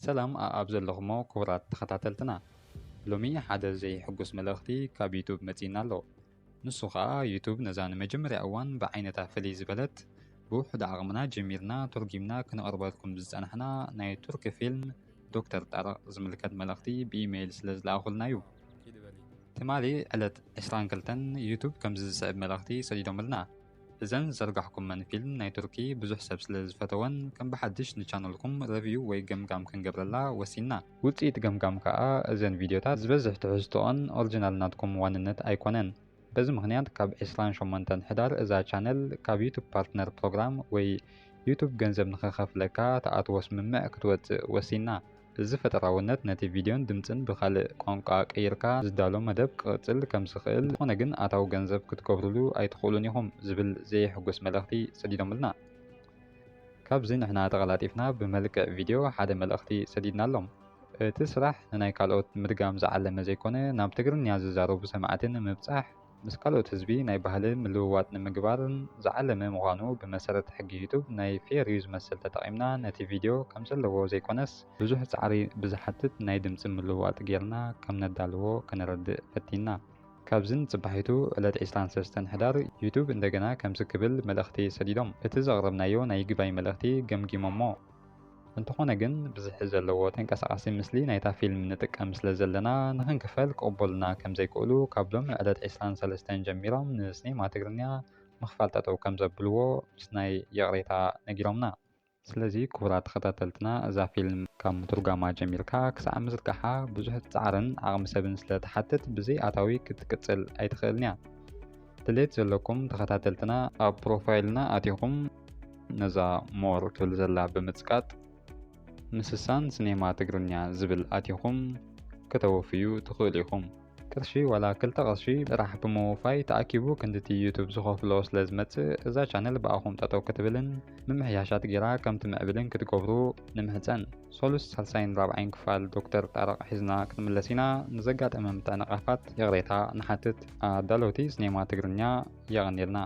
ሰላም ኣኣብ ዘለኹሞ ክቡራት ተኸታተልትና፣ ሎሚ ሓደ ዘይሕጉስ መልእኽቲ ካብ ዩቱብ መጺእና ኣሎ። ንሱ ኸኣ ዩቱብ ነዛ ንመጀመርያ እዋን ብዓይነታ ፍልይ ዝበለት ብውሑድ ዓቕምና ጀሚርና ተርጒምና ክነቕርበልኩም ዝጸናሕና ናይ ቱርኪ ፊልም ዶክተር ጣረቕ ዝምልከት መልእኽቲ ብኢሜይል ስለ ዝለኣኹልና እዩ። ትማሊ ዕለት ዕስራን ክልተን ዩቱብ ከምዚ ዝስዕብ መልእኽቲ ሰዲዶምልና። እዘን ዝዘርጋሕኩመን ፊልም ናይ ቱርኪ ብዙሕ ሰብ ስለ ዝፈተወን ከም ብሓድሽ ንቻነልኩም ረቪው ወይ ገምጋም ክንገብረላ ወሲንና። ውጽኢት ገምጋም ከኣ እዘን ቪድዮታት ዝበዝሕ ትሕዝቶኦን ኦሪጂናል ናትኩም ዋንነት ኣይኮነን። በዚ ምኽንያት ካብ ዕስራን ሸሞንተን ሕዳር እዛ ቻነል ካብ ዩቱብ ፓርትነር ፕሮግራም ወይ ዩቱብ ገንዘብ ንኽኸፍለካ ትኣትዎ ስምምዕ ክትወጽእ ወሲንና። እዚ ፈጠራውነት ነቲ ቪድዮን ድምጽን ብኻልእ ቋንቋ ቀይርካ ዝዳሎ መደብ ክቕጽል ከም ዝኽእል፣ እንተኾነ ግን ኣታዊ ገንዘብ ክትገብሩሉ ኣይትኽእሉን ኢኹም ዝብል ዘየሕጉስ መልእኽቲ ሰዲዶምልና። ካብዚ ንሕና ተቐላጢፍና ብመልክዕ ቪድዮ ሓደ መልእኽቲ ሰዲድናሎም። እቲ ስራሕ ንናይ ካልኦት ምድጋም ዝዓለመ ዘይኮነ፣ ናብ ትግርኛ ዝዛረቡ ሰማዕቲ ንምብጻሕ፣ ምስ ካልኦት ህዝቢ ናይ ባህሊ ምልውዋጥ ንምግባርን ዝዓለመ ምዃኑ ብመሰረት ሕጊ ዩቱብ ናይ ፌር ዩዝ መሰል ተጠቒምና ነቲ ቪድዮ ከም ዘለዎ ዘይኮነስ ብዙሕ ጻዕሪ ብዝሓትት ናይ ድምጺ ምልውዋጥ ጌርና ከም ነዳልዎ ከነረድእ ፈቲንና። ካብዚ ንጽባሒቱ ዕለት ዕስራን ሰለስተን ሕዳር ዩቱብ እንደገና ከምዚ ክብል መልእኽቲ ሰዲዶም። እቲ ዘቕረብናዮ ናይ ይግባይ መልእኽቲ ገምጊሞሞ። እንተኾነ ግን ብዝሒ ዘለዎ ተንቀሳቓሲ ምስሊ ናይታ ፊልም ንጥቀም ስለ ዘለና ንኽንክፈል ክቕበሉና ከም ዘይክእሉ ካብ ሎሚ ዕለት ዕስራን ሰለስተን ጀሚሮም ንስኔማ ትግርኛ ምኽፋል ጠጠው ከም ዘብልዎ ምስ ናይ ይቕሬታ ነጊሮምና። ስለዚ ክቡራት ተኸታተልትና እዛ ፊልም ካብ ምትርጓማ ጀሚርካ ክሳዕ ምዝርጋሓ ብዙሕ ጻዕርን ዓቕሚ ሰብን ስለ ትሓትት ብዘይ ኣታዊ ክትቅጽል ኣይትኽእልን እያ። ድሌት ዘለኩም ተኸታተልትና ኣብ ፕሮፋይልና ኣቲኹም ነዛ ሞር ትብል ዘላ ብምጽቃጥ ምስሳን ስኔማ ትግርኛ ዝብል ኣቲኹም ከተወፍዩ ትኽእሉ ኢኹም። ቅርሺ ዋላ ክልተ ቅርሺ ጥራሕ ብምውፋይ ተኣኪቡ ክንድቲ ዩቱብ ዝኸፍሎ ስለ ዝመጽእ እዛ ቻነል ብኣኹም ጠጠው ክትብልን ምምሕያሻት ጌራ ከም ትምዕብልን ክትገብሩ ንምሕጸን። ሶሉስ ሳልሳይን ራብዓይን ክፋል ዶክተር ጣረቕ ሒዝና ክንምለስ ኢና። ንዘጋጠመ ምትዕንቓፋት ይቕሬታ ንሓትት። ኣዳለውቲ ስኔማ ትግርኛ የቐንየልና።